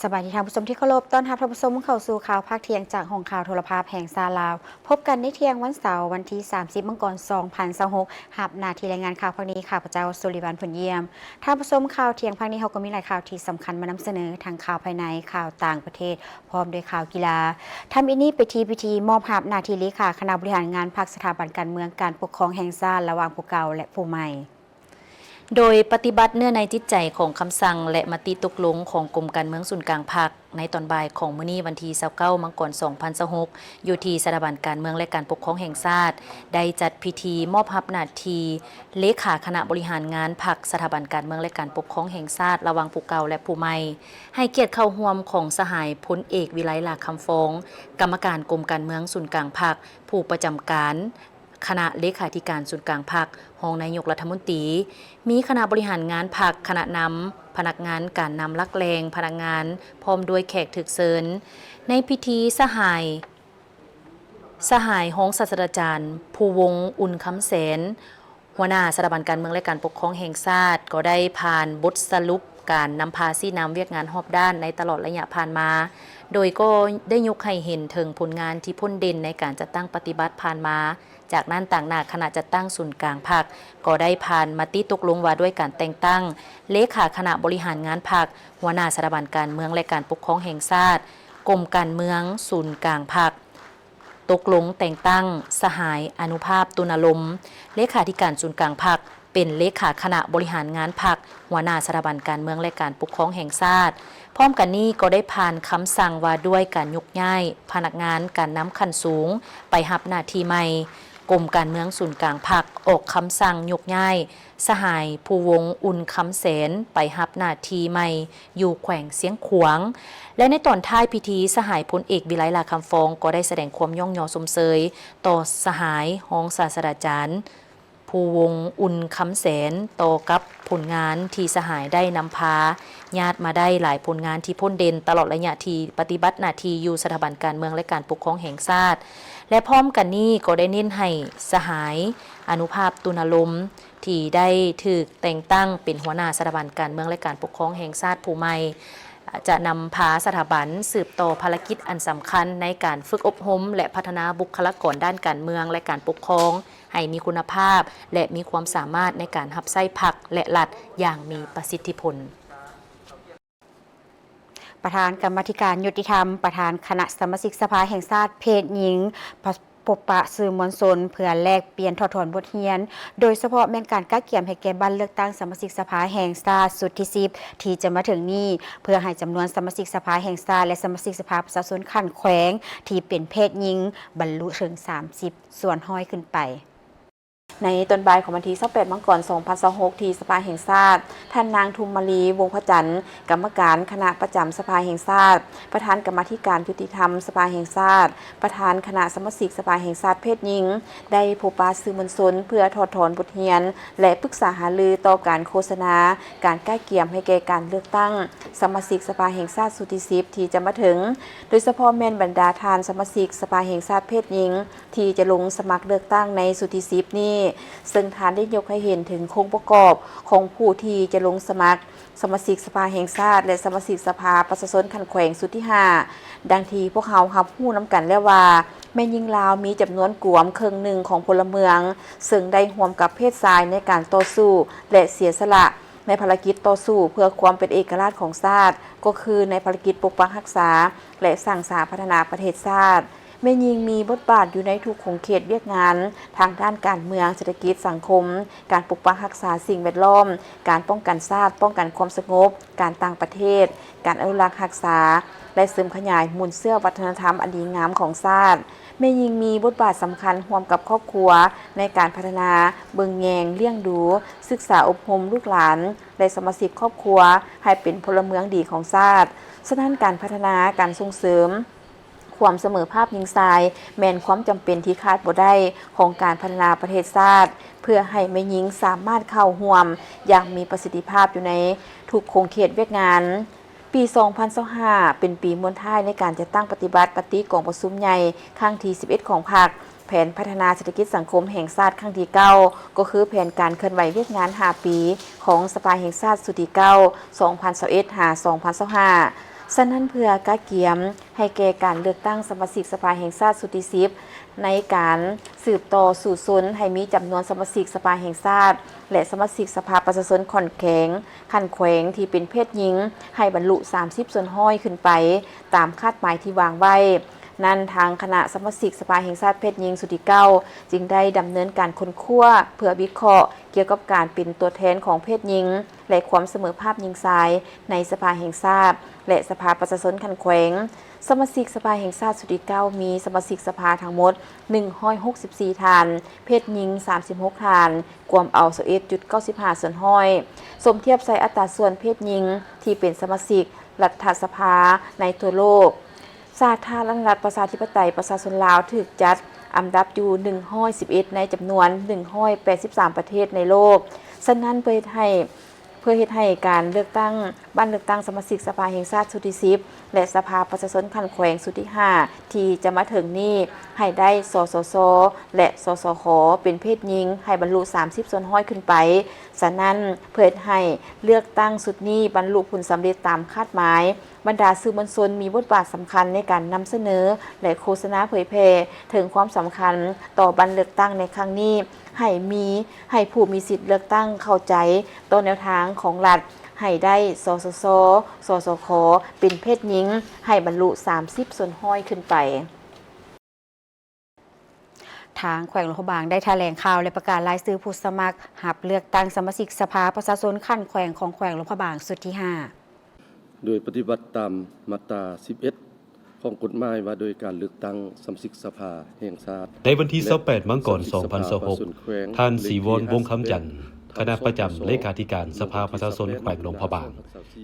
ສະບາຍດີທ່ານຜູ້ຊົມທີ່ເຄົາລົບ, ຕ້ອນຮັບທ່ານຜູ້ຊົມເຂົ້າສູ່ຂ່າວພາກທ່ຽງຈາກຫ້ອງຂ່າວໂທລະພາບແຫ່ງຊາດລາວ. ພົບກັນໃນທ່ຽງວັນເສົາ ວັນທີສາມສິບ ມັງກອນ ສອງພັນຊາວຫົກ, ຮັບໜ້າທີ່ລາຍງານຂ່າວພາກນີ້ ຂ້າພະເຈົ້າ ສຸລິວັນ ຜົນຢ້ຽມ. ທ່ານຜູ້ຊົມ, ຂ່າວທ່ຽງພາກນີ້ເຮົາກໍມີຫຼາຍຂ່າວທີ່ສຳຄັນມານຳສະເໜີ, ທັງຂ່າວພາຍໃນ, ຂ່າວຕ່າງປະເທດ, ພ້ອມດ້ວຍຂ່າວກິລາ. ທຳອິດນີ້ໄປທີ່ພິທີມອບຮັບໜ້າທີ່ເລຂາຄະນະບໍລິຫານງານພັກສະຖາບັນການເມືອງການປົກຄອງແຫ່ງຊາດ ລະຫວ່າງຜູ້ເກົ່າ ແລະ ຜູ້ໃໝ່. ໂດຍປະຕິບັດເນື້ອໃນຈິດໃຈຂອງຄຳສັ່ງ ແລະ ມະຕິຕົກລົງຂອງກົມການເມືອງສູນກາງພັກ ໃນຕອນບ່າຍຂອງມື້ນີ້ ວັນທີຊາວເກົ້າ ມັງກອນ ສອງພັນຊາວຫົກ ຢູ່ທີ່ສະຖາບັນການເມືອງ ແລະ ການປົກຄອງແຫ່ງຊາດ ໄດ້ຈັດພິທີມອບຮັບໜ້າທີ່ເລຂາຄະນະບໍລິຫານງານພັກສະຖາບັນການເມືອງ ແລະ ການປົກຄອງແຫ່ງຊາດ ລະຫວ່າງຜູ້ເກົ່າ ແລະ ຜູ້ໃໝ່ ໃຫ້ກຽດເຂົ້າຮ່ວມຂອງສະຫາຍ ພົນເອກ ວິໄລ ຫຼ້າຄຳຟອງ ກຳມະການກົມການເມືອງສູນກາງພັກ ຜູ້ປະຈຳການ ຄະນະເລຂາທິການສູນກາງພັກ, ຮອງນາຍົກລັດຖະມົນຕີ, ມີຄະນະບໍລິຫານງານພັກ, ຄະນະນຳ, ພະນັກງານການນຳຫຼັກແຫຼ່ງ, ພະນັກງານ, ພ້ອມດ້ວຍແຂກຖືກເຊີນ. ໃນພິທີ, ສະຫາຍ, ສະຫາຍຮອງສາດສະດາຈານ ພູວົງ ອຸ່ນຄຳແສນ, ຫົວໜ້າສະຖາບັນການເມືອງ ແລະ ການປົກຄອງແຫ່ງຊາດ ກໍໄດ້ຜ່ານບົດສະຫຼຸບການນຳພາຊີ້ນຳວຽກງານຮອບດ້ານໃນຕະຫຼອດໄລຍະຜ່ານມາ, ໂດຍກໍໄດ້ຍົກໃຫ້ເຫັນເຖິງຜົນງານທີ່ພົ້ນເດັ່ນໃນການຈັດຕັ້ງປະຕິບັດຜ່ານມາ. ຈາກນັ້ນ, ຕາງໜ້າຄະນະຈັດຕັ້ງສູນກາງພັກ ກໍໄດ້ຜ່ານມະຕິຕົກລົງວ່າດ້ວຍການແຕ່ງຕັ້ງເລຂາຄະນະບໍລິຫານງານພັກ, ຫົວໜ້າສະຖາບັນການເມືອງ ແລະ ການປົກຄອງແຫ່ງຊາດ, ກົມການເມືອງ, ສູນກາງພັກ. ຕົກລົງແຕ່ງຕັ້ງສະຫາຍ ອະນຸພາບ ຕຸນາລົມ ເລຂາທິການສູນກາງພັກ ເປັນເລຂາຄະນະບໍລິຫານງານພັກ, ຫົວໜ້າສະຖາບັນການເມືອງ ແລະ ການປົກຄອງແຫ່ງຊາດ. ພ້ອມກັນນີ້ກໍໄດ້ຜ່ານຄຳສັ່ງວ່າດ້ວຍການຍົກຍ້າຍພະນັກງານການນຳຂັ້ນສູງໄປຮັບໜ້າທີ່ໃໝ່. ກົມການເມືອງສູນກາງພັກອອກຄຳສັ່ງຍົກຍ້າຍສະຫາຍ ພູວົງ ອຸ່ນຄຳແສນ ໄປຮັບໜ້າທີ່ໃໝ່ຢູ່ແຂວງຊຽງຂວາງ ແລະ ໃນຕອນທ້າຍພິທີ ສະຫາຍ ພົນເອກ ວິໄລ ຫຼ້າຄຳຟອງ ກໍໄດ້ສະແດງຄວາມຍ້ອງຍໍຊົມເຊີຍຕໍ່ສະຫາຍຮອງສາດສະດາຈານ ພູວົງ ອຸ່ນຄຳແສນ ຕໍ່ກັບຜົນງານທີ່ສະຫາຍໄດ້ນຳພາຍາດມາໄດ້ຫຼາຍຜົນງານທີ່ພົ້ນເດັ່ນຕະຫຼອດໄລຍະທີ່ປະຕິບັດໜ້າທີ່ຢູ່ສະຖາບັນການເມືອງ ແລະ ການປົກຄອງແຫ່ງຊາດ ແລະ ພ້ອມກັນນີ້ກໍໄດ້ເນັ້ນໃຫ້ສະຫາຍ ອະນຸພາບ ຕຸນາລົມ ທີ່ໄດ້ຖືກແຕ່ງຕັ້ງເປັນຫົວໜ້າສະຖາບັນການເມືອງ ແລະ ການປົກຄອງແຫ່ງຊາດຜູ້ໃໝ່ ຈະນຳພາສະຖາບັນສືບຕໍ່ພາລະກິດອັນສຳຄັນໃນການຝຶກອົບຮົມ ແລະ ພັດທະນາບຸກຄະລາກອນດ້ານການເມືອງ ແລະ ການປົກຄອງ ໃຫ້ມີຄຸນນະພາບ ແລະ ມີຄວາມສາມາດໃນການຮັບໃຊ້ພັກ ແລະ ລັດຢ່າງມີປະສິດທິຜົນ. ປະທານກຳມາທິການຍຸຕິທຳ, ປະທານຄະນະສະມາຊິກສະພາແຫ່ງຊາດເພດຍິງ ພົບປະສື່ມວນຊົນເພື່ອແລກປ່ຽນຖອດຖອນບົດຮຽນ, ໂດຍສະເພາະແມ່ນການກະກຽມໃຫ້ແກ່ບັດເລືອກຕັ້ງສະມາຊິກສະພາແຫ່ງຊາດຊຸດທີສິບ ທີ່ຈະມາເຖິງນີ້, ເພື່ອໃຫ້ຈຳນວນສະມາຊິກສະພາແຫ່ງຊາດ ແລະ ສະມາຊິກສະພາປະຊາຊົນຂັ້ນແຂວງທີ່ເປັນເພດຍິງ ບັນລຸເຖິງສາມສິບສ່ວນຮ້ອຍຂຶ້ນໄປ. ໃນຕອນບ່າຍຂອງວັນທີຊາວແປດ ມັງກອນ ສອງພັນຊາວຫົກ ທີ່ສະພາແຫ່ງຊາດ, ທ່ານນາງ ທຸມມາລີ ວົງພະຈັນ ກຳມະການຄະນະປະຈຳສະພາແຫ່ງຊາດ, ປະທານກຳມາທິການຍຸຕິທຳສະພາແຫ່ງຊາດ, ປະທານຄະນະສະມາຊິກສະພາແຫ່ງຊາດເພດຍິງ ໄດ້ພົບປະສື່ມວນຊົນເພື່ອຖອດຖອນບົດຮຽນ ແລະ ປຶກສາຫາລືຕໍ່ການໂຄສະນາການກະກຽມໃຫ້ແກ່ການເລືອກຕັ້ງສະມາຊິກສະພາແຫ່ງຊາດຊຸດທີສິບ ທີ່ຈະມາເຖິງ, ໂດຍສະເພາະແມ່ນບັນດາທ່ານສະມາຊິກສະພາແຫ່ງຊາດເພດຍິງ ທີ່ຈະລົງສະໝັກເລືອກຕັ້ງໃນຊຸດທີສິບນີ້, ເຊິ່ງທ່ານໄດ້ຍົກໃຫ້ເຫັນເຖິງໂຄງປະກອບຂອງຜູ້ທີ່ຈະລົງສະໝັກສະມາຊິກສະພາແຫ່ງຊາດ ແລະ ສະມາຊິກສະພາປະຊາຊົນຂັ້ນແຂວງຊຸດທີຫ້າ ດັ່ງທີ່ພວກເຮົາຮັບຮູ້ນຳກັນແລ້ວວ່າ ແມ່ຍິງລາວມີຈຳນວນກວມເຄິ່ງໜຶ່ງຂອງພົນລະເມືອງ ເຊິ່ງໄດ້ຮ່ວມກັບເພດຊາຍໃນການຕໍ່ສູ້ ແລະ ເສຍສະຫຼະໃນພາລະກິດຕໍ່ສູ້ເພື່ອຄວາມເປັນເອກະລາດຂອງຊາດ, ກໍຄືໃນພາລະກິດປົກປັກຮັກສາ ແລະ ສ້າງສາພັດທະນາປະເທດຊາດ. ແມ່ຍິງມີບົດບາດຢູ່ໃນທຸກຂົງເຂດວຽກງານທາງດ້ານການເມືອງ, ເສດຖະກິດ, ສັງຄົມ, ການປົກປັກຮັກສາສິ່ງແວດລ້ອມ, ການປ້ອງກັນຊາດ, ປ້ອງກັນຄວາມສະຫງົບ, ການຕ່າງປະເທດ, ການອະນຸລັກຮັກສາ ແລະ ເສີມຂະຫຍາຍມູນເຊື້ອວັດທະນະທຳອັນດີງາມຂອງຊາດ. ແມ່ຍິງມີບົດບາດສຳຄັນຮ່ວມກັບຄອບຄົວໃນການພັດທະນາ, ເບິ່ງແຍງ, ລ້ຽງດູ, ສຶກສາອົບຮົມລູກຫຼານ ແລະ ສະມາຊິກຄອບຄົວໃຫ້ເປັນພົນລະເມືອງດີຂອງຊາດ. ສະນັ້ນ, ການພັດທະນາ, ການສົ່ງເສີມ ຄວາມສະເໝີພາບຍິງຊາຍ ແມ່ນຄວາມຈຳເປັນທີ່ຂາດບໍ່ໄດ້ຂອງການພັດທະນາປະເທດຊາດ, ເພື່ອໃຫ້ແມ່ຍິງສາມາດເຂົ້າຮ່ວມຢ່າງມີປະສິດທິພາບຢູ່ໃນທຸກຂົງເຂດວຽກງານ. ປີສອງພັນຊາວຫ້າ ເປັນປີມ້ວນທ້າຍໃນການຈັດຕັ້ງປະຕິບັດມະຕິກອງປະຊຸມໃຫຍ່ຄັ້ງທີສິບເອັດຂອງພັກ, ແຜນພັດທະນາເສດຖະກິດສັງຄົມແຫ່ງຊາດຄັ້ງທີເກົ້າ ກໍຄືແຜນການເຄື່ອນໄຫວວຽກງານຫ້າປີຂອງສະພາແຫ່ງຊາດຊຸດທີເກົ້າ ສອງພັນຊາວເອັດ ຫາ ສອງພັນຊາວຫ້າ. ສະນັ້ນ ເພື່ອກະກຽມໃຫ້ແກ່ການເລືອກຕັ້ງສະມາຊິກສະພາແຫ່ງຊາດຊຸດທີສິບ ໃນການສືບຕໍ່ສູ້ຊົນໃຫ້ມີຈຳນວນສະມາຊິກສະພາແຫ່ງຊາດ ແລະ ສະມາຊິກສະພາປະຊາຊົນຂັ້ນແຂວງ, ຂັ້ນແຂວງທີ່ເປັນເພດຍິງ ໃຫ້ບັນລຸສາມສິບສ່ວນຮ້ອຍຂຶ້ນໄປ ຕາມຄາດໝາຍທີ່ວາງໄວ້ນັ້ນ, ທາງຄະນະສະມາຊິກສະພາແຫ່ງຊາດເພດຍິງຊຸດທີເກົ້າ ຈຶ່ງໄດ້ດຳເນີນການຄົ້ນຄວ້າເພື່ອວິເຄາະກ່ຽວກັບການເປັນຕົວແທນຂອງເພດຍິງ ແລະ ຄວາມສະເໝີພາບຍິງຊາຍໃນສະພາແຫ່ງຊາດ ແລະ ສະພາປະຊາຊົນຂັ້ນແຂວງ. ສະມາຊິກສະພາແຫ່ງຊາດຊຸດທີເກົ້າ ມີສະມາຊິກສະພາທັງໝົດໜຶ່ງຮ້ອຍຫົກສິບສີ່ທ່ານ, ເພດຍິງສາມສິບຫົກທ່ານ, ກວມເອົາຊາວເອັດຈຸດເກົ້າສິບຫ້າສ່ວນຮ້ອຍ. ສົມທຽບໃສ່ອັດຕາສ່ວນເພດຍິງທີ່ເປັນສະມາຊິກລັດຖະສະພາໃນທົ່ວໂລກ, ສາທາລະນະລັດປະຊາທິປະໄຕປະຊາຊົນລາວຖືກຈັດອັນດັບຢູ່ໜຶ່ງຮ້ອຍສິບເອັດໃນຈຳນວນໜຶ່ງຮ້ອຍແປດສິບສາມປະເທດໃນໂລກ. ສະນັ້ນ ເພື່ອເຮັດໃຫ້ ເພື່ອເຮັດໃຫ້ການເລືອກຕັ້ງ ບ້ານເລືອກຕັ້ງສະມາຊິກສະພາແຫ່ງຊາດຊຸດທີສິບ ແລະ ສະພາປະຊາຊົນຂັ້ນແຂວງຊຸດທີຫ້າ ທີ່ຈະມາເຖິງນີ້ ໃຫ້ໄດ້ ສສຊ ແລະ ສສຂ ເປັນເພດຍິງ ໃຫ້ບັນລຸສາມສິບສ່ວນຮ້ອຍຂຶ້ນໄປ. ສະນັ້ນ ເພື່ອເຮັດໃຫ້ເລືອກຕັ້ງຊຸດນີ້ບັນລຸຜົນສຳເລັດຕາມຄາດໝາຍ, ບັນດາສື່ມວນຊົນມີບົດບາດສຳຄັນໃນການນຳສະເໜີ ແລະ ໂຄສະນາເຜີຍແຜ່ເຖິງຄວາມສຳຄັນຕໍ່ບ້ານເລືອກຕັ້ງໃນຄັ້ງນີ້ ໃຫ້ມີ ໃຫ້ຜູ້ມີສິດເລືອກຕັ້ງເຂົ້າໃຈຕໍ່ແນວທາງຂອງລັດ ໃຫ້ໄດ້ ສສຊ, ສສຂ ເປັນເພດຍິງ ໃຫ້ບັນລຸສາມສິບສ່ວນຮ້ອຍຂຶ້ນໄປ. ທາງແຂວງຫຼວງພະບາງໄດ້ຖະແຫຼງຂ່າວ ແລະ ປະກາດລາຍຊື່ຜູ້ສະໝັກຮັບເລືອກຕັ້ງສະມາຊິກສະພາປະຊາຊົນຂັ້ນແຂວງຂອງແຂວງຫຼວງພະບາງຊຸດທີຫ້າ. ໂດຍປະຕິບັດຕາມມາດຕາສິບເອັດ ຂອງກົດໝາຍວ່າດ້ວຍການເລືອກຕັ້ງສະມາຊິກສະພາແຫ່ງຊາດ. ໃນວັນທີຊາວແປດມັງກອນສອງພັນຊາວຫົກ ທ່ານ ສີວອນ ວົງຄຳຈັນ ຄະນະປະຈຳເລຂາທິການສະພາປະຊາຊົນແຂວງຫຼວງພະບາງ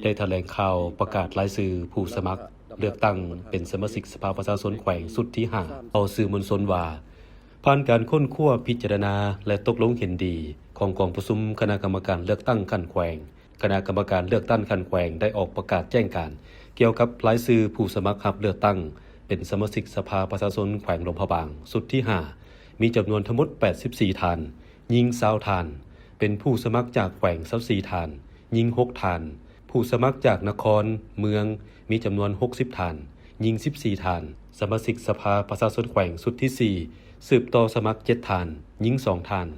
ໄດ້ຖະແຫຼງຂ່າວປະກາດລາຍຊື່ຜູ້ສະໝັກເລືອກຕັ້ງເປັນສະມາຊິກສະພາປະຊາຊົນແຂວງຊຸດທີຫ້າ ຕໍ່ສື່ມວນຊົນວ່າ ຜ່ານການຄົ້ນຄວ້າ, ພິຈາລະນາ ແລະ ຕົກລົງເຫັນດີຂອງກອງປະຊຸມຄະນະກຳມະການເລືອກຕັ້ງຂັ້ນແຂວງ, ຄະນະກຳມະການເລືອກຕັ້ງຂັ້ນແຂວງໄດ້ອອກປະກາດແຈ້ງການກ່ຽວກັບລາຍຊື່ຜູ້ສະໝັກຮັບເລືອກຕັ້ງເປັນສະມາຊິກສະພາປະຊາຊົນແຂວງຫຼວງພະບາງຊຸດທີຫ້າ ມີຈຳນວນທັງໝົດແປດສິບສີ່ທ່ານ, ຍິງຊາວທ່ານ, ເປັນຜູ້ສະໝັກຈາກແຂວງຊາວສີ່ທ່ານ, ຍິງຫົກທ່ານ, ຜູ້ສະໝັກຈາກນະຄອນ, ເມືອງ ມີຈຳນວນຫົກສິບທ່ານ, ຍິງສິບສີ່ທ່ານ, ສະມາຊິກສະພາປະຊາຊົນແຂວງຊຸດທີສີ່ ສືບຕໍ່ສະໝັກເຈັດທ່ານ, ຍິງສອງທ່ານ,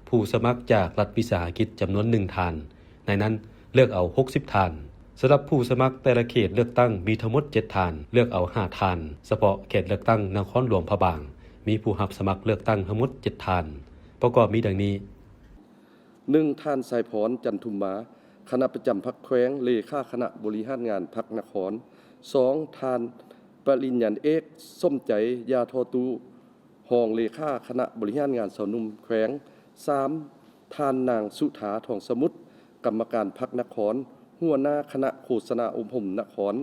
ຜູ້ສະໝັກຈາກລັດວິສາຫະກິດຈຳນວນໜຶ່ງທ່ານ, ໃນນັ້ນເລືອກເອົາຫົກສິບທ່ານ. ສຳລັບຜູ້ສະໝັກແຕ່ລະເຂດເລືອກຕັ້ງມີທັງໝົດເຈັດທ່ານ, ເລືອກເອົາຫ້າທ່ານ, ສະເພາະເຂດເລືອກຕັ້ງນະຄອນຫຼວງພະບາງ ມີຜູ້ຮັບສະໝັກເລືອກຕັ້ງທັງໝົດເຈັດທ່ານ ປະກອບມີດັ່ງນີ້. ໜຶ່ງ ທ່ານ ສາຍພອນ ຈັນທຸມມາ ຄະນະປະຈຳພັກແຂວງ, ເລຂາຄະນະບໍລິຫານງານພັກນະຄອນ. ສອງ ທ່ານ ປະລິນຍາເອກ ສົມໃຈ ຢາທໍ່ຕູ້ ຮອງເລຂາຄະນະບໍລິຫານງານຊາວໜຸ່ມແຂວງ. ສາມ ທ່ານນາງ ສຸທາ ທອງສະໝຸດ ກຳມະການພັກນະຄອນ, ຫົວໜ້າຄະນະໂຄສະນາອົບຮົມນະຄອນ.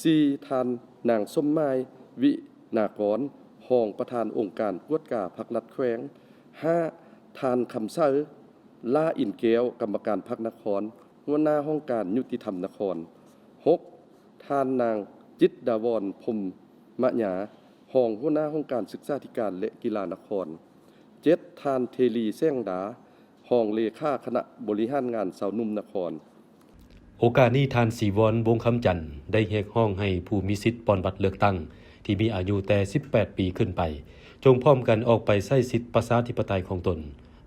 ສີ່ ທ່ານນາງ ສົມໝາຍ ວິນາກອນ ຮອງປະທານອົງການກວດກາພັກລັດແຂວງ. ຫ້າ ທ່ານ ຄຳໃສ ຫຼ້າອິນແກ້ວ ກຳມະການພັກນະຄອນ, ຫົວໜ້າຫ້ອງການຍຸຕິທຳນະຄອນ. ຫົກ ທ່ານນາງ ຈິດດາວອນ ພົມມະຍາ ຮອງຫົວໜ້າຫ້ອງການສຶກສາທິການ ແລະ ກິລານະຄອນ. ເຈັດ ທ່ານ ເທລີ ແສງດາ ຮອງເລຂາຄະນະບໍລິຫານງານຊາວໜຸ່ມນະຄອນ. ໂອກາດນີ້ ທ່ານ ສີວອນ ວົງຄຳຈັນ ໄດ້ຮຽກຮ້ອງໃຫ້ຜູ້ມີສິດປ່ອນບັດເລືອກຕັ້ງທີ່ມີອາຍຸແຕ່ສິບແປດປີຂຶ້ນໄປ ຈົ່ງພ້ອມກັນອອກໄປໃຊ້ສິດປະຊາທິປະໄຕຂອງຕົນ,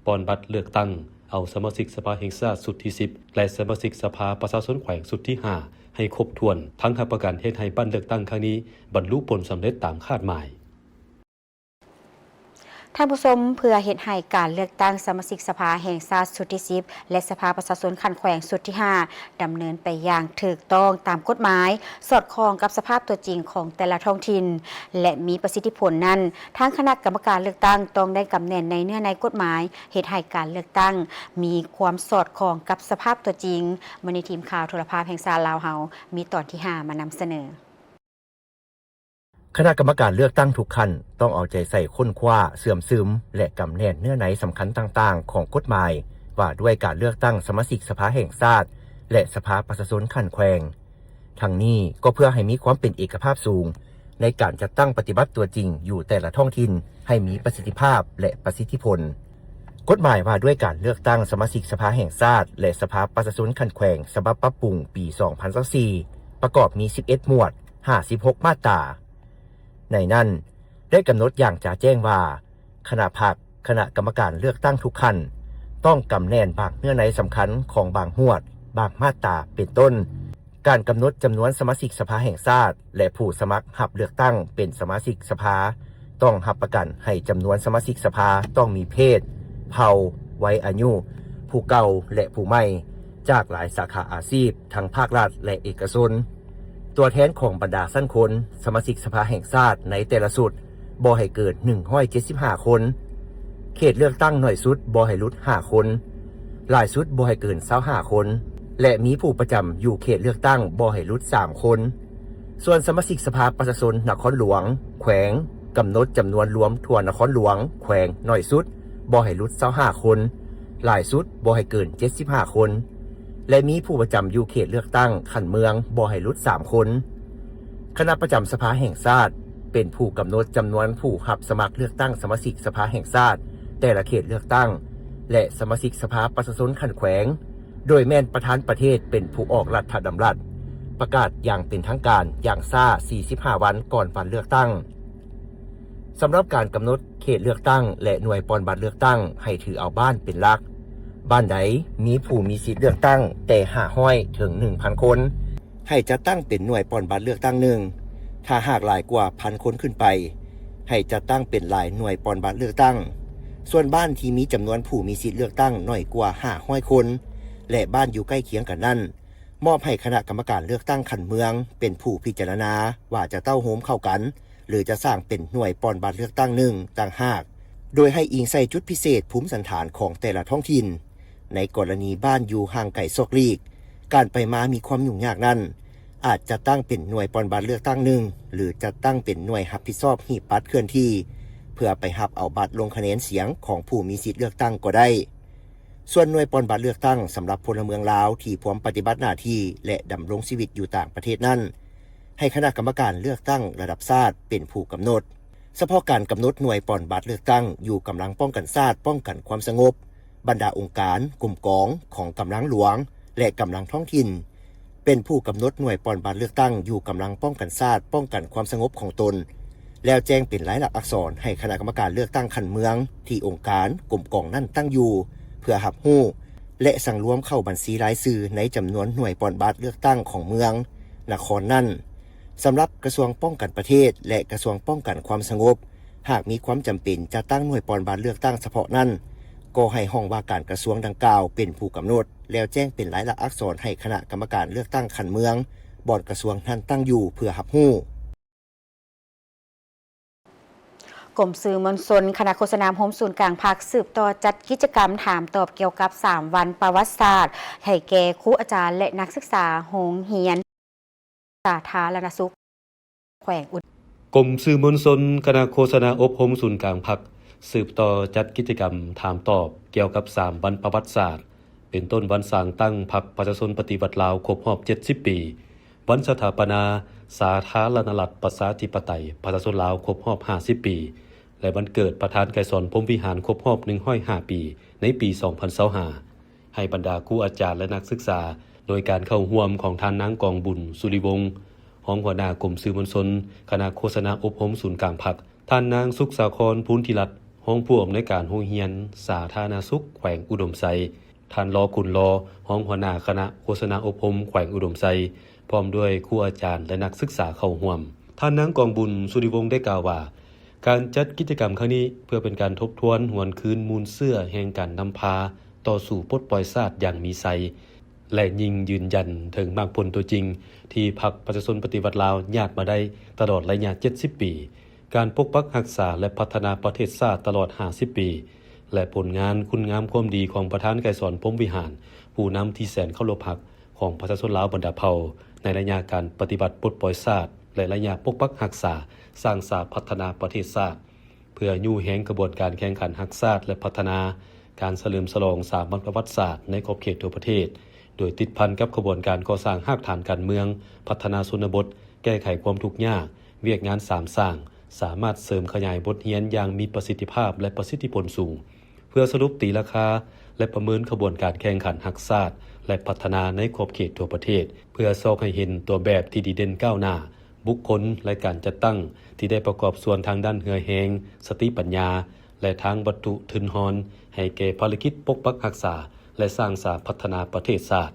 ປ່ອນບັດເລືອກຕັ້ງເອົາສະມາຊິກສະພາແຫ່ງຊາດຊຸດທີສິບ ແລະ ສະມາຊິກສະພາປະຊາຊົນແຂວງຊຸດທີຫ້າ ໃຫ້ຄົບຖ້ວນ, ທັງຮັບປະກັນເຮັດໃຫ້ບັດເລືອກຕັ້ງຄັ້ງນີ້ບັນລຸຜົນສຳເລັດຕາມຄາດໝາຍ. ທ່ານຜູ້ຊົມ, ເພື່ອເຮັດໃຫ້ການເລືອກຕັ້ງສະມາຊິກສະພາແຫ່ງຊາດຊຸດທີສິບ ແລະ ສະພາປະຊາຊົນຂັ້ນແຂວງຊຸດທີຫ້າ ດຳເນີນໄປຢ່າງຖືກຕ້ອງຕາມກົດໝາຍ, ສອດຄ່ອງກັບສະພາບຕົວຈິງຂອງແຕ່ລະທ້ອງຖິ່ນ ແລະ ມີປະສິດທິຜົນນັ້ນ, ທາງຄະນະກຳມະການເລືອກຕັ້ງຕ້ອງໄດ້ກຳແໜ້ນໃນເນື້ອໃນກົດໝາຍ, ເຮັດໃຫ້ການເລືອກຕັ້ງມີຄວາມສອດຄ່ອງກັບສະພາບຕົວຈິງ. ມື້ນີ້ທີມຂ່າວໂທລະພາບແຫ່ງຊາດລາວເຮົາມີຕອນທີຫ້າມານຳສະເໜີ. ຄະນະກຳມະການເລືອກຕັ້ງທຸກຂັ້ນຕ້ອງເອົາໃຈໃສ່ຄົ້ນຄວ້າ, ເຊື່ອມຊຶມ ແລະ ກຳແໜ້ນເນື້ອໃນສຳຄັນຕ່າງໆຂອງກົດໝາຍວ່າດ້ວຍການເລືອກຕັ້ງສະມາຊິກສະພາແຫ່ງຊາດ ແລະ ສະພາປະຊາຊົນຂັ້ນແຂວງ. ທັງນີ້ກໍເພື່ອໃຫ້ມີຄວາມເປັນເອກະພາບສູງໃນການຈັດຕັ້ງປະຕິບັດຕົວຈິງຢູ່ແຕ່ລະທ້ອງຖິ່ນໃຫ້ມີປະສິດທິພາບ ແລະ ປະສິດທິຜົນ. ກົດໝາຍວ່າດ້ວຍການເລືອກຕັ້ງສະມາຊິກສະພາແຫ່ງຊາດ ແລະ ສະພາປະຊາຊົນຂັ້ນແຂວງ ສະບັບປັບປຸງປີສອງພັນຊາວສີ່ ປະກອບມີສິບເອັດໝວດ, ຫ້າສິບຫົກມາດຕາ. ໃນນັ້ນໄດ້ກຳນົດຢ່າງຈະແຈ້ງວ່າ ຄະນະພັກ, ຄະນະກຳມະການເລືອກຕັ້ງທຸກຂັ້ນ ຕ້ອງກຳແໜ້ນບາງເນື້ອໃນສຳຄັນຂອງບາງໝວດ, ບາງມາດຕາ ເປັນຕົ້ນ ການກຳນົດຈຳນວນສະມາຊິກສະພາແຫ່ງຊາດ ແລະ ຜູ້ສະໝັກຮັບເລືອກຕັ້ງເປັນສະມາຊິກສະພາ ຕ້ອງຮັບປະກັນໃຫ້ຈຳນວນສະມາຊິກສະພາຕ້ອງມີເພດ, ເຜົ່າ, ໄວອາຍຸ, ຜູ້ເກົ່າ ແລະ ຜູ້ໃໝ່ ຈາກຫຼາຍສາຂາອາຊີບ ທັງພາກລັດ ແລະ ເອກະຊົນ. ຕົວແທນຂອງບັນດາຊັ້ນຄົນ ສະມາຊິກສະພາແຫ່ງຊາດໃນແຕ່ລະຊຸດ ບໍ່ໃຫ້ເກີນໜຶ່ງຮ້ອຍເຈັດສິບຫ້າຄົນ, ເຂດເລືອກຕັ້ງໜ້ອຍສຸດບໍ່ໃຫ້ຫຼຸດຫ້າຄົນ, ຫຼາຍສຸດບໍ່ໃຫ້ເກີນຊາວຫ້າຄົນ ແລະ ມີຜູ້ປະຈຳຢູ່ເຂດເລືອກຕັ້ງບໍ່ໃຫ້ຫຼຸດສາມຄົນ. ສ່ວນສະມາຊິກສະພາປະຊາຊົນນະຄອນຫຼວງ, ແຂວງ ກຳນົດຈຳນວນລວມທົ່ວນະຄອນຫຼວງ, ແຂວງ ໜ້ອຍສຸດບໍ່ໃຫ້ຫຼຸດຊາວຫ້າຄົນ, ຫຼາຍສຸດບໍ່ໃຫ້ເກີນເຈັດສິບຫ້າຄົນ ແລະ ມີຜູ້ປະຈຳຢູ່ເຂດເລືອກຕັ້ງຂັ້ນເມືອງບໍ່ໃຫ້ຫຼຸດສາມຄົນ. ຄະນະປະຈຳສະພາແຫ່ງຊາດ ເປັນຜູ້ກຳນົດຈຳນວນຜູ້ຮັບສະໝັກເລືອກຕັ້ງສະມາຊິກສະພາແຫ່ງຊາດແຕ່ລະເຂດເລືອກຕັ້ງ ແລະ ສະມາຊິກສະພາປະຊາຊົນຂັ້ນແຂວງ, ໂດຍແມ່ນປະທານປະເທດເປັນຜູ້ອອກລັດຖະດຳລັດ ປະກາດຢ່າງເປັນທາງການຢ່າງຊ້າສີ່ສິບຫ້າວັນກ່ອນວັນເລືອກຕັ້ງ. ສຳລັບການກຳນົດເຂດເລືອກຕັ້ງ ແລະ ໜ່ວຍປ່ອນບັດເລືອກຕັ້ງ ໃຫ້ຖືເອົາບ້ານເປັນຫຼັກ. ບ້ານໃດມີຜູ້ມີສິດເລືອກຕັ້ງແຕ່ຫ້າຮ້ອຍເຖິງໜຶ່ງພັນຄົນ ໃຫ້ຈັດຕັ້ງເປັນໜ່ວຍປ່ອນບັດເລືອກຕັ້ງໜຶ່ງ, ຖ້າຫາກຫຼາຍກວ່າພັນຄົນຂຶ້ນໄປ ໃຫ້ຈັດຕັ້ງເປັນຫຼາຍໜ່ວຍປ່ອນບັດເລືອກຕັ້ງ. ສ່ວນບ້ານທີ່ມີຈຳນວນຜູ້ມີສິດເລືອກຕັ້ງໜ້ອຍກວ່າຫ້າຮ້ອຍຄົນ ແລະ ບ້ານຢູ່ໃກ້ຄຽງກັນນັ້ນ ມອບໃຫ້ຄະນະກຳມະການເລືອກຕັ້ງຂັ້ນເມືອງເປັນຜູ້ພິຈາລະນາວ່າຈະເຕົ້າໂຮມເຂົ້າກັນ ຫຼື ຈະສ້າງເປັນໜ່ວຍປ່ອນບັດເລືອກຕັ້ງໜຶ່ງຕ່າງຫາກ, ໂດຍໃຫ້ອີງໃສ່ຈຸດພິເສດພູມສັນຖານຂອງແຕ່ລະທ້ອງຖິ່ນ. ໃນກໍລະນີບ້ານຢູ່ຫ່າງໄກສອກຫຼີກ, ການໄປມາມີຄວາມຫຍຸ້ງຍາກນັ້ນ, ອາດຈັດຕັ້ງເປັນໜ່ວຍປ່ອນບັດເລືອກຕັ້ງໜຶ່ງ ຫຼື ຈັດຕັ້ງເປັນໜ່ວຍຮັບຜິດຊອບຫີບບັດເຄື່ອນທີ່ ເພື່ອໄປຮັບເອົາບັດລົງຄະແນນສຽງຂອງຜູ້ມີສິດເລືອກຕັ້ງກໍໄດ້. ສ່ວນໜ່ວຍປ່ອນບັດເລືອກຕັ້ງສຳລັບພົນລະເມືອງລາວທີ່ພວມປະຕິບັດໜ້າທີ່ ແລະ ດຳລົງຊີວິດຢູ່ຕ່າງປະເທດນັ້ນ, ໃຫ້ຄະນະກຳມະການເລືອກຕັ້ງລະດັບຊາດເປັນຜູ້ກຳນົດ. ສະເພາະການກຳນົດໜ່ວຍປ່ອນບັດເລືອກຕັ້ງຢູ່ກຳລັງປ້ອງກັນຊາດ, ປ້ອງກັນຄວາມສະຫງົບ, ບັນດາອົງການ, ກົມກອງຂອງກຳລັງຫຼວງ ແລະ ກຳລັງທ້ອງຖິ່ນ ເປັນຜູ້ກຳນົດໜ່ວຍປ່ອນບັດເລືອກຕັ້ງຢູ່ກຳລັງປ້ອງກັນຊາດ, ປ້ອງກັນຄວາມສະຫງົບຂອງຕົນ ແລ້ວແຈ້ງເປັນລາຍລັກອັກສອນໃຫ້ຄະນະກຳມະການເລືອກຕັ້ງຂັ້ນເມືອງທີ່ອົງການ, ກົມກອງນັ້ນຕັ້ງຢູ່ ເພື່ອຮັບຮູ້ ແລະ ສັງລວມເຂົ້າບັນຊີລາຍຊື່ໃນຈຳນວນໜ່ວຍປ່ອນບັດເລືອກຕັ້ງຂອງເມືອງ, ນະຄອນນັ້ນ. ສຳລັບກະຊວງປ້ອງກັນປະເທດ ແລະ ກະຊວງປ້ອງກັນຄວາມສະຫງົບ, ຫາກມີຄວາມຈຳເປັນຈະຕັ້ງໜ່ວຍປ່ອນບັດເລືອກຕັ້ງສະເພາະນັ້ນ, ກໍໃຫ້ຫ້ອງວ່າການກະຊວງດັ່ງກ່າວເປັນຜູ້ກຳນົດ ແລ້ວແຈ້ງເປັນລາຍລັກອັກສອນໃຫ້ຄະນະກຳມະການເລືອກຕັ້ງຂັ້ນເມືອງ, ບ່ອນກະຊວງນັ້ນຕັ້ງຢູ່ ເພື່ອຮັບຮູ້. ກົມສື່ມວນຊົນ ຄະນະໂຄສະນາອົບຮົມສູນກາງພັກ ສືບຕໍ່ຈັດກິດຈະກຳຖາມຕອບກ່ຽວກັບສາມວັນປະຫວັດສາດ ໃຫ້ແກ່ຄູອາຈານ ແລະ ນັກສຶກສາໂຮງຮຽນສາທາລະນະສຸກແຂວງອຸ ກົມສື່ມວນຊົນ ຄະນະໂຄສະນາອົບຮົມສູນກາງພັກ ສືບຕໍ່ຈັດກິດຈະກຳຖາມຕອບກ່ຽວກັບສາມວັນປະຫວັດສາດ ເປັນຕົ້ນວັນສ້າງຕັ້ງພັກປະຊາຊົນປະຕິວັດລາວຄົບຮອບເຈັດສິບປີ, ວັນສະຖາປະນາສາທາລະນະລັດປະຊາທິປະໄຕປະຊາຊົນລາວຄົບຮອບຫ້າສິບປີ ແລະ ວັນເກີດປະທານໄກສອນ ພົມວິຫານ ຄົບຮອບໜຶ່ງຮ້ອຍຫ້າປີ ໃນປີສອງພັນຊາວຫ້າ ໃຫ້ບັນດາຄູອາຈານ ແລະ ນັກສຶກສາ ໂດຍການເຂົ້າຮ່ວມຂອງທ່ານນາງ ກອງບຸນ ສຸລິວົງ ຮອງຫົວໜ້າກົມສື່ມວນຊົນ ຄະນະໂຄສະນາອົບຮົມສູນກາງພັກ, ທ່ານນາງ ສຸກສາຄອນ ພູນທິລັດ ຮອງຜູ້ອຳນວຍການໂຮງຮຽນສາທາລະນະສຸກແຂວງອຸດົມໄຊ, ທ່ານ ລໍ ກຸນລໍ ຮອງຫົວໜ້າຄະນະໂຄສະນາອົບຮົມແຂວງອຸດົມໄຊ ພ້ອມດ້ວຍຄູອາຈານ ແລະ ນັກສຶກສາເຂົ້າຮ່ວມ. ທ່ານນາງ ກອງບຸນ ສຸລິວົງ ໄດ້ກ່າວວ່າ ການຈັດກິດຈະກຳຄັ້ງນີ້ ເພື່ອເປັນການທົບທວນຫວນຄືນມູນເຊື້ອແຫ່ງການນຳພາຕໍ່ສູ້ປົດປ່ອຍຊາດຢ່າງມີໄຊ ແລະ ຍິ່ງຢືນຢັນເຖິງໝາກຜົນຕົວຈິງ ທີ່ພັກປະຊາຊົນປະຕິວັດລາວຍາດມາໄດ້ຕະຫຼອດໄລຍະເຈັດສິບປີ, ການປົກປັກຮັກສາ ແລະ ພັດທະນາປະເທດຊາດຕະຫຼອດຫ້າສິບປີ ແລະ ຜົນງານຄຸນງາມຄວາມດີຂອງປະທານໄກສອນ ພົມວິຫານ ຜູ້ນຳທີ່ແສນເຄົາລົບຮັກຂອງປະຊາຊົນລາວບັນດາເຜົ່າ ໃນໄລຍະການປະຕິວັດປົດປ່ອຍຊາດ ແລະ ໄລຍະປົກປັກຮັກສາ, ສ້າງສາ, ພັດທະນາປະເທດຊາດ. ເພື່ອຍູ້ແຮງຂະບວນການແຂ່ງຂັນຮັກຊາດ ແລະ ພັດທະນາ, ການສະເຫຼີມສະຫຼອງສາມວັນປະຫວັດສາດໃນຂອບເຂດທົ່ວປະເທດ, ໂດຍຕິດພັນກັບຂະບວນການກໍ່ສ້າງຮາກຖານການເມືອງ, ພັດທະນາຊົນນະບົດ, ແກ້ໄຂຄວາມທຸກຍາກ, ວຽກງານສາມສ້າງ, ສາມາດເສີມຂະຫຍາຍບົດຮຽນຢ່າງມີປະສິດທິພາບ ແລະ ປະສິດທິຜົນສູງ, ເພື່ອສະຫຼຸບຕີລາຄາ ແລະ ປະເມີນຂະບວນການແຂ່ງຂັນຮັກຊາດ ແລະ ພັດທະນາໃນຂອບເຂດທົ່ວປະເທດ ເພື່ອຊອກໃຫ້ເຫັນຕົວແບບທີ່ດີເດັ່ນກ້າວໜ້າ, ບຸກຄົນ ແລະ ການຈັດຕັ້ງທີ່ໄດ້ປະກອບສ່ວນທາງດ້ານເຫື່ອແຮງ, ສະຕິປັນຍາ ແລະ ທາງວັດຖຸທຶນຮອນ ໃຫ້ແກ່ພາລະກິດປົກປັກຮັກສາ ແລະ ສ້າງສາພັດທະນາປະເທດຊາດ.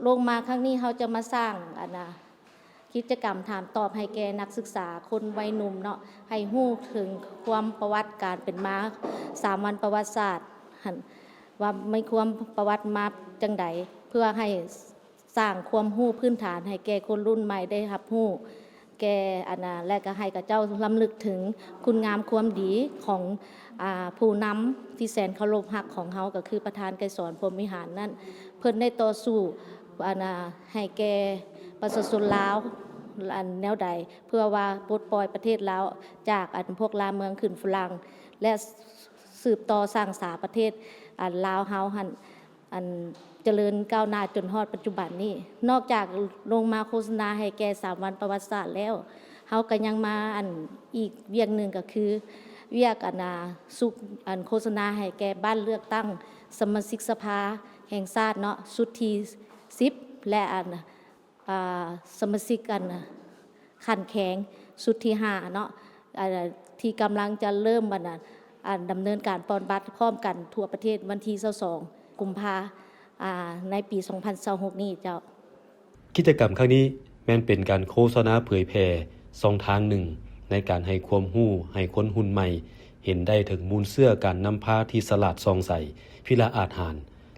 ລົງມາຄັ້ງນີ້ເຮົາຈະມາສ້າງ ອັນນະ ກິດຈະກຳຖາມຕອບໃຫ້ແກ່ນັກສຶກສາຄົນໄວໜຸ່ມເນາະ ໃຫ້ຮູ້ເຖິງຄວາມປະຫວັດການເປັນມາ ສາມວັນປະຫວັດສາດຫັ້ນ ວ່າມີຄວາມປະຫວັດມາຈັ່ງໃດ ເພື່ອໃຫ້ສ້າງຄວາມຮູ້ພື້ນຖານໃຫ້ແກ່ຄົນລຸ້ນໃໝ່ໄດ້ຮັບຮູ້ ແກ່ອັນນະ ແລະ ກໍໃຫ້ເຂົາເຈົ້າລຳລຶກເຖິງຄຸນງາມຄວາມດີຂອງ ອ່າ ຜູ້ນຳທີ່ແສນເຄົາລົບຮັກຂອງເຮົາ ກໍຄືປະທານໄກສອນ ພົມວິຫານນັ້ນ ເພິ່ນໄດ້ຕໍ່ສູ້ ອັນນະ ໃຫ້ແກ່ປະຊາຊົນລາວ ອັນແນວໃດ ເພື່ອວ່າປົດປ່ອຍປະເທດລາວຈາກ ອັນ ພວກລ່າເມືອງຂຶ້ນຝຣັ່ງ ແລະ ສືບຕໍ່ສ້າງສາປະເທດ ອັນ ລາວເຮົາຫັ້ນ ອັນຈະເລີນກ້າວໜ້າຈົນຮອດປັດຈຸບັນນີ້. ນອກຈາກລົງມາໂຄສະນາໃຫ້ແກ່ສາມວັນປະຫວັດສາດແລ້ວ ເຮົາກໍຍັງມາ ອັນ ອີກວຽກໜຶ່ງກໍຄືວຽກ ອັນນະ ຊຸກ ອັນໂຄສະນາໃຫ້ແກ່ບ້ານເລືອກຕັ້ງສະມາຊິກສະພາແຫ່ງຊາດເນາະ ຊຸດທີສິບ ແລະ ອັນ ອ່າ ສະມາຊິກ ອັນ ຂັ້ນແຂວງຊຸດທີຫ້າເນາະ ອ່າ ທີ່ກຳລັງຈະເລີ່ມ ອັນ ອັນ ດຳເນີນການປ່ອນບັດພ້ອມກັນທົ່ວປະເທດວັນທີຊາວສອງ ກຸມພາ ອ່າ ໃນປີສອງພັນຊາວຫົກນີ້ເຈົ້າ. ກິດຈະກຳຄັ້ງນີ້ແມ່ນເປັນການໂຄສະນາເຜີຍແຜ່ຊ່ອງທາງໜຶ່ງໃນການໃຫ້ຄວາມຮູ້ໃຫ້ຄົນຮຸ່ນໃໝ່ເຫັນໄດ້ເຖິງມູນເຊື້ອການນຳພາທີ່ສະຫຼາດສ່ອງໃສ, ພິລະອາດຫານ,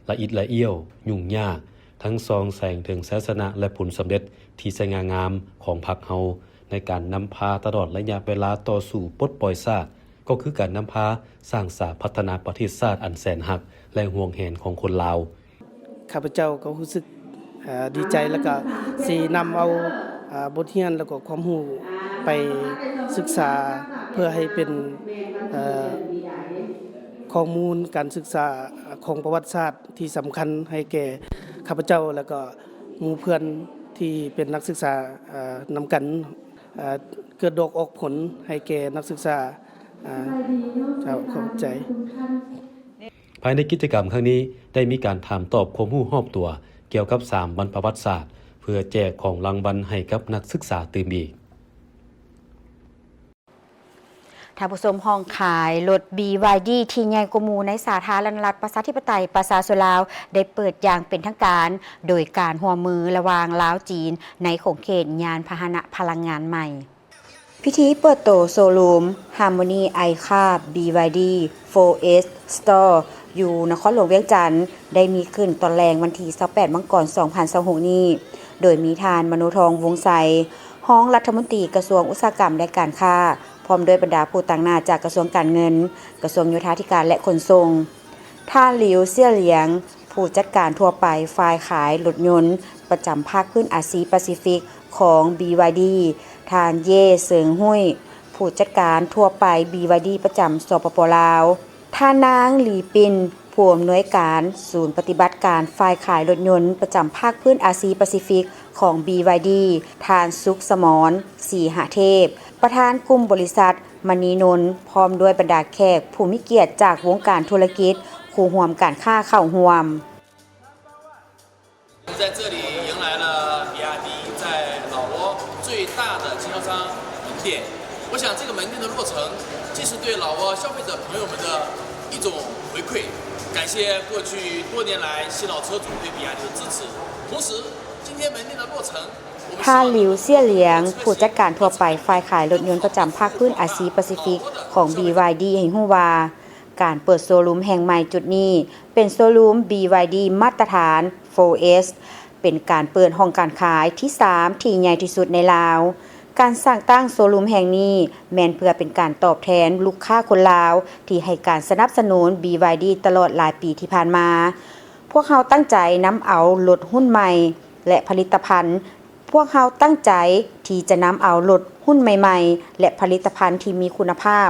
ລະອິດລະອ້ຽວ, ຫຍຸ້ງຍາກ, ທັງສ່ອງແສງເຖິງໄຊຊະນະ ແລະ ຜົນສຳເລັດທີ່ສະຫງ່າງາມຂອງພັກເຮົາ ໃນການນຳພາຕະຫຼອດໄລຍະເວລາຕໍ່ສູ້ປົດປ່ອຍຊາດ ກໍຄືການນຳພາສ້າງສາພັດທະນາປະເທດຊາດອັນແສນຮັກ ແລະ ຫວງແຫນຂອງຄົນລາວ. ຂ້າພະເຈົ້າກໍຮູ້ສຶກ ເອີ ດີໃຈ ແລ້ວກໍຊິນຳເອົາ ເອີ ບົດຮຽນ ແລ້ວກໍຄວາມຮູ້ໄປສຶກສາ ເພື່ອໃຫ້ເປັນ ເອີ ຂໍ້ມູນການສຶກສາຂອງປະຫວັດສາດທີ່ສຳຄັນໃຫ້ແກ່ຂ້າພະເຈົ້າ ແລ້ວກໍໝູ່ເພື່ອນທີ່ເປັນນັກສຶກສາ ເອີ ນຳກັນ ເອີ ເກີດດອກອອກຜົນໃຫ້ແກ່ນັກສຶກສາ ເອີ ເຈົ້າ ຂອບໃຈ. ພາຍໃນກິດຈະກຳຄັ້ງນີ້ ໄດ້ມີການຖາມຕອບຄວາມຮູ້ຮອບຕົວກ່ຽວກັບສາມວັນປະຫວັດສາດ ເພື່ອແຈກຂອງລາງວັນໃຫ້ກັບນັກສຶກສາຕື່ມອີກ. ທ່ານຜູ້ຊົມ, ຫ້ອງຂາຍລົດ ບີວາຍດີ ທີ່ໃຫຍ່ກວ່າໝູ່ໃນສາທາລະນະລັດ ປະຊາທິປະໄຕ ປະຊາຊົນລາວ ໄດ້ເປີດຢ່າງເປັນທາງການ ໂດຍການຮ່ວມມືລະຫວ່າງລາວ-ຈີນ ໃນຂົງເຂດຍານພາຫະນະພະລັງງານໃໝ່. ພິທີເປີດໂຕໂຊຣູມ Harmony iCar ບີວາຍດີ ໂຟເອສ Store ຢູ່ນະຄອນຫຼວງວຽງຈັນ ໄດ້ມີຂຶ້ນຕອນແລງວັນທີຊາວແປດ ມັງກອນ ສອງພັນຊາວຫົກນີ້ ໂດຍມີທ່ານ ມະໂນທອງ ວົງໄຊ ຮອງລັດຖະມົນຕີກະຊວງອຸດສາຫະກຳ ແລະ ການຄ້າ ພ້ອມດ້ວຍບັນດາຜູ້ຕາງໜ້າຈາກກະຊວງການເງິນ, ກະຊວງໂຍທາທິການ ແລະ ຂົນສົ່ງ, ທ່ານ ຫຼິວ ເຊຍຫຼຽງ ຜູ້ຈັດການທົ່ວໄປຝ່າຍຂາຍລົດຍົນປະຈຳພາກພື້ນອາຊີປາຊີຟິກຂອງ ບີວາຍດີ, ທ່ານ ເຢ ເສີງຮຸ້ຍ ຜູ້ຈັດການທົ່ວໄປ ບີວາຍດີ ປະຈຳ ສປປ ລາວ, ທ່ານນາງ ຫຼີ ປິນ ຜູ້ອຳນວຍການສູນປະຕິບັດການຝ່າຍຂາຍລົດຍົນປະຈຳພາກພື້ນອາຊີປາຊີຟິກຂອງ ບີວາຍດີ, ທ່ານ ສຸກສະໝອນ ສີຫະເທບ ປະທານກຸ່ມບໍລິສັດ ມະນີນົນ ພ້ອມດ້ວຍບັນດາແຂກຜູ້ມີກຽດຈາກວົງການທຸລະກິດ ຄູ່ຮ່ວມການຄ້າເຂົ້າຮ່ວມ. 在这里迎来了比亚迪在老挝最大的经销商门店。我想这个门店的落成，既是对老挝消费者朋友们的一种回馈，感谢过去多年来新老车主对比亚迪的支持。同时，今天门店的落成， ທ່ານ ຫຼິວ ເຊຍຫຼຽງ ຜູ້ຈັດການທົ່ວໄປຝ່າຍຂາຍລົດຍົນປະຈຳພາກພື້ນອາຊີປາຊີຟິກຂອງ ບີວາຍດີ ໃຫ້ຮູ້ວ່າ ການເປີດໂຊຣູມແຫ່ງໃໝ່ຈຸດນີ້ ເປັນໂຊຣູມ ບີວາຍດີ ມາດຕະຖານ ໂຟເອສ ເປັນການເປີດຫ້ອງການຂາຍທີສາມທີ່ໃຫຍ່ທີ່ສຸດໃນລາວ. ການສ້າງຕັ້ງໂຊຣູມແຫ່ງນີ້ ແມ່ນເພື່ອເປັນການຕອບແທນລູກຄ້າຄົນລາວ ທີ່ໃຫ້ການສະໜັບສະໜູນ ບີວາຍດີ ຕະຫຼອດຫຼາຍປີທີ່ຜ່ານມາ. ພວກເຮົາຕັ້ງໃຈນຳເອົາລົດຮຸ່ນໃໝ່ ແລະ ຜະລິດຕະພັນ ພວກເຮົາຕັ້ງໃຈທີ່ຈະນຳເອົາລົດຮຸ່ນໃໝ່ໆ ແລະ ຜະລິດຕະພັນທີ່ມີຄຸນນະພາບ